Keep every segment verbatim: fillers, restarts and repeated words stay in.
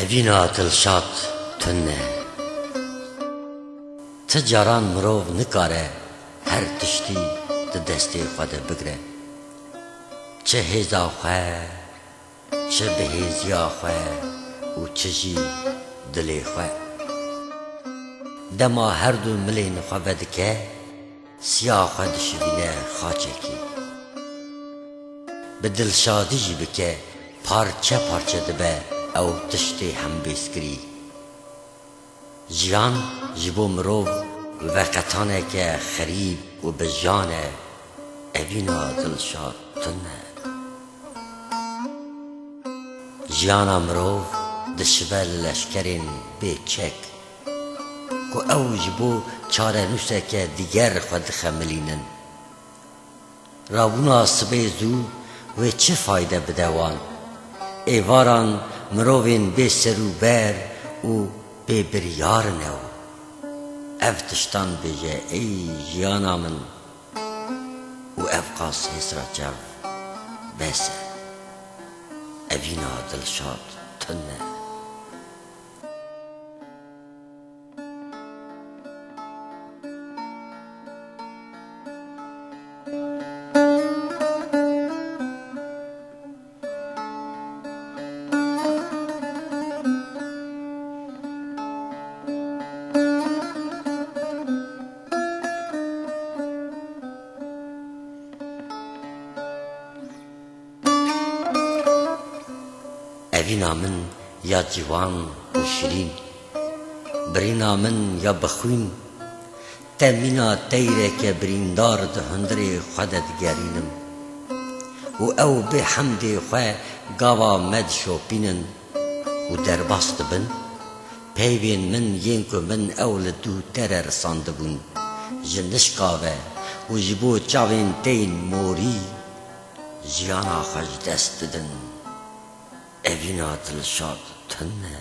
Evîna Dilşad tune. Ti caran mirov nikare her tiştî di destê xwe de bigire. Çi hêza xwe, çi bihêziya xwe û çi jî dilê xwe. Dema her du milên xwe vedike, siya xwe dişivîne xaçekî. Bi dilşadî jî bike, parçe parçe dibe ew tiştê hembêzkirî. Jiyan ji bo mirov veqetaneke xerîb û bi jan e, evîna Dilşad tune. Jiyana mirov dişibe li leşkerên bê çek, ku ew ji bo çarenûseke dîger xwe dixemilînin. Rabûna sibê zû wê çi fayde bide wan? Êvaran mirovên bê ser û ber û bê biryar in ew. Ev tiştan bêje, ey jiyana min, û ev qas hêsra çav bes e. Evîna Dilşad tune. Evîna min ya ciwan û şirîn, birîna min ya bi xwîn, te mîna teyreke birîndar di hundirê xwe de digerînim û ew bê hemdê xwe gava me dişopînin û derbas dibin. Peyvên min yên ku min ew li dû te re risandibûn, ji nişka ve û ji bo çavên te yên morî jiyana xwe ji dest didin. Evîna Dilşad tune.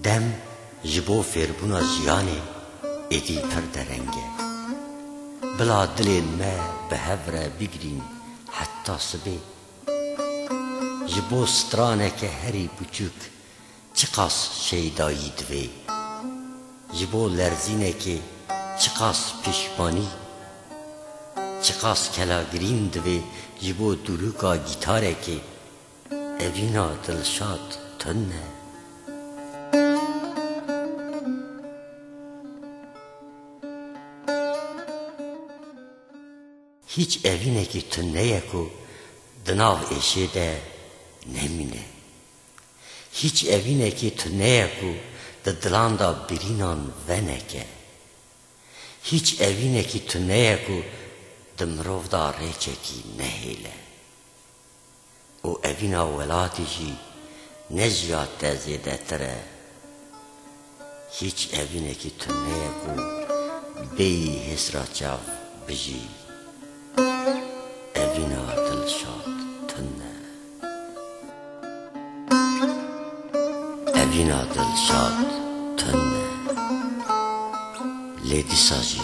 Dem ji bo fêrbûna jiyanê êdî pir dereng e. Bila dilên me bi hev re bigirîn heta sibê. Ji bo straneke herî biçûk çiqas şeydayî divê. Ji bo lerzînekê çiqas pişmanî, çiqas kelagirîn divê ji bo dûrûka gîtarekê. Evîna Dilşad tune. Hîç evînekî tune ye ku di nav êşê de nemîne. Hîç evînekî tune ye ku di dilan de birînan veneke. Hîç evînekî tune ye ku di mirov de rêçekî nehêle. Û evîna welatî jî ne ji ya te zêdetir e. Hîç evînekî tune ye ku bêyî hêsra çav bijî. Evîna Dilşad tune. Evîna Dilşad tune. Lê dîsa jî